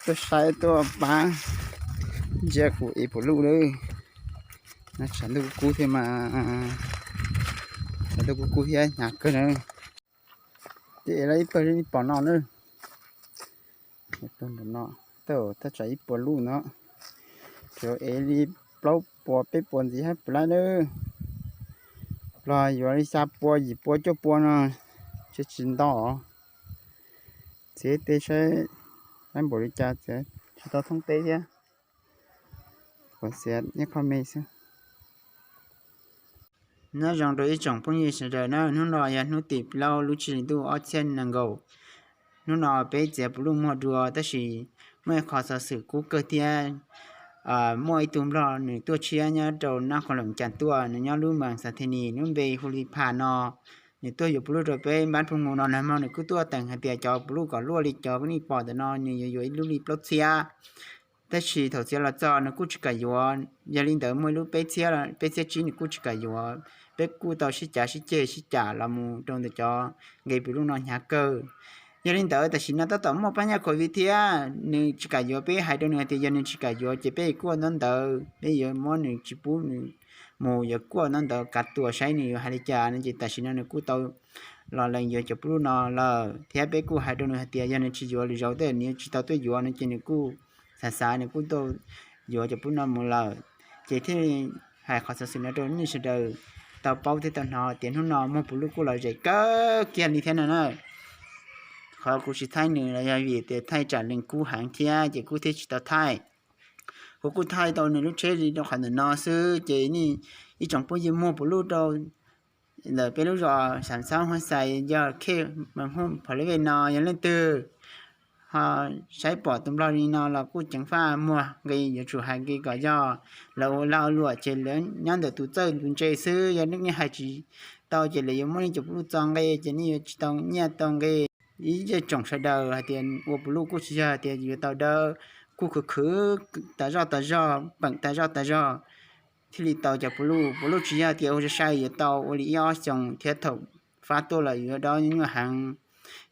Tuaj saib tuaj pab ntsia kuv ev puav luj lawm. No tshav ntuj kub kub thiab mas, tshav ntuj kub kub thiab hnyav kawg na. Ces ev los ib pawg li pom no na. Ib pawg no, thaj tsam ib puas luj no, tsuas ev li plaub puas peb puas ntxiv hab puas laib lawm. Los yuav li xya pua yim pua cuaj pua no, tsis tsis nto. Txiav tej saib, saib npaum li cas txiav tsis tau thoob teb thiab. Kuv txiav ib qho me xwb. Nyob zoo rau ib tsoom phooj ywg sawv daws na, hnub no yog hnub tim plaub lub tsib hlis ntuj ob txhiab nees nkaum. Hnub no peb txiav puav luj muag dua tab sis muaj ib qho xov xwm kub kawg thiab. Muaj ib tug nplog nws tuaj tshiab nyob rau Nab Qhoos Loos Cas tuaj, nws nyob lub moos Xas This Nis lub npe hu li Phas no. Nws tuaj yuav puav luj rau peb npab phooj ywg no, nag hmo nws kuj tuaj teem hais tias cov puav luj kom luaj li cov nej pom ntawm no nws yuav yuav ib lub li plaub txhiab. Tab sis thaum txiav los txog nws kuj tsis kam yuav, yog li ntawd muaj ib lub peb txhiab, peb txhiab tsib nws kuj tsis kam yuav. Peb kuj tau sib cav sib ceg sib cam los mus rau ntawm cov nqe puav luj no hnyav kawg. Yog li ntawd tam sim no tab tom muaj pab nyaj COVID thiab, nws tsis kam yuav, peb hais rau nws hais tias yog nws tsis kam yuav ces peb kuj ua ntaub ntawv, peb yuav muab nws tsis pub nws mus, yuav kuj ua ntaub ntawv kav tuam saib nws yuav hais li cas no ces tam sim no nws kuj tau los lees yuav cov puav luj no lawm thiab peb kuj hais rau nws hais tias yog nws tsis yuav lwm zaus tej nws tsis tau tuaj yuav no ces nws kuj xav xav nws kuj tau yuav cov puav luj no mus lawm. Ces thiaj li hais qhov xov xwm no rau nej sawv daws tau paub thiab tau hnov tias hnub no muag puav luj kuj lom zem kawg kiag li thiab no na. Qhov kuv tsis thaij nws los yog vim tias thaij tsam lees kub heev thiab ces kuj thiaj tsis tau thaij. Kuv kuj thaij tau nws lub tsheb li rau qhov ntawm no xwb ces nej ib tsoom phooj ywg muag puav luj rau ntawm peb lub zos Xav Xaub Huab Xais yog khej Mees Hub Phov Lej Vej no yog leej twg ho saib pom tus nplog li no los kuj ceev faj muag nqe, yuav tsum hais nqe kom yog lawv ua lag ua luam ces lawv nyob ntawm tus txawj tus ntse xwb, yog nej hais tsis tau ces lawv yuav muab nej cov puav luj txo nqe ces nej yuav tsis tau nyiaj tau nqe. Ib zej tsoom sawv daws hais tias ua puav luj kuj tsis yog hais tias yuav tau dawb, kuj khwv khwv tas zoj tas zog, peem tas zoj tas zog thiaj li tau cov puav luj. Puav luj tsis yog tias ua sai sai yuav tau ua li ib ob xyoos thiab thaum fab tuaj los yuav dob nyuaj heev.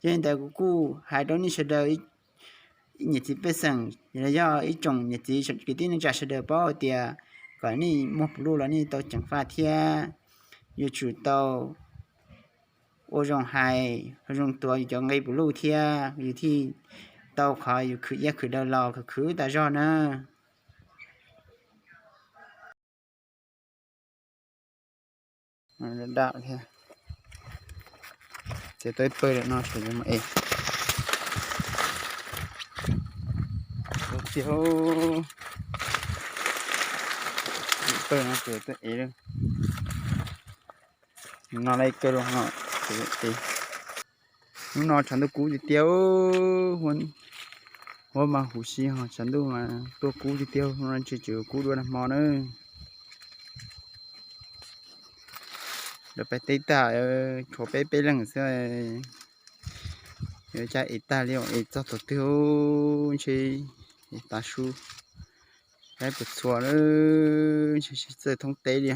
Yog li ntawd kuv kuj hais rau nej sawv daws niam txiv pej xeem los yog ib tsoom niam txiv kwv tij neej tsa sawv daws paub hais tias kom nej muag puav luj los nej tau ceev faj thiab yuav tsum tau ua zoo hais zoo tuav yus cov nqe puav luj thiab yus thiaj tau qhov yus khwv iab khwv daw los khwv khwv tas zog na. Dam thiab, txiav tau ib pawg lawm no ces yuav mus ev. Tiag, ib pawg no ces tuaj ev lawm. No lawm kawg los no, hnub no tshav ntuj kub tiag tiag, huab mas huv si ho tshav ntuj mas tuaj kub tiag tiag, hnub no tsis tsis kub dua nag hmo na. Lawv pais teb tag, tshuav peb peb leeg xwb. Yuav caj ev tag li, ev txog thaum twg ntshe ev tav su, saib puas txhua, ntshe tsis txawj thoob teb li.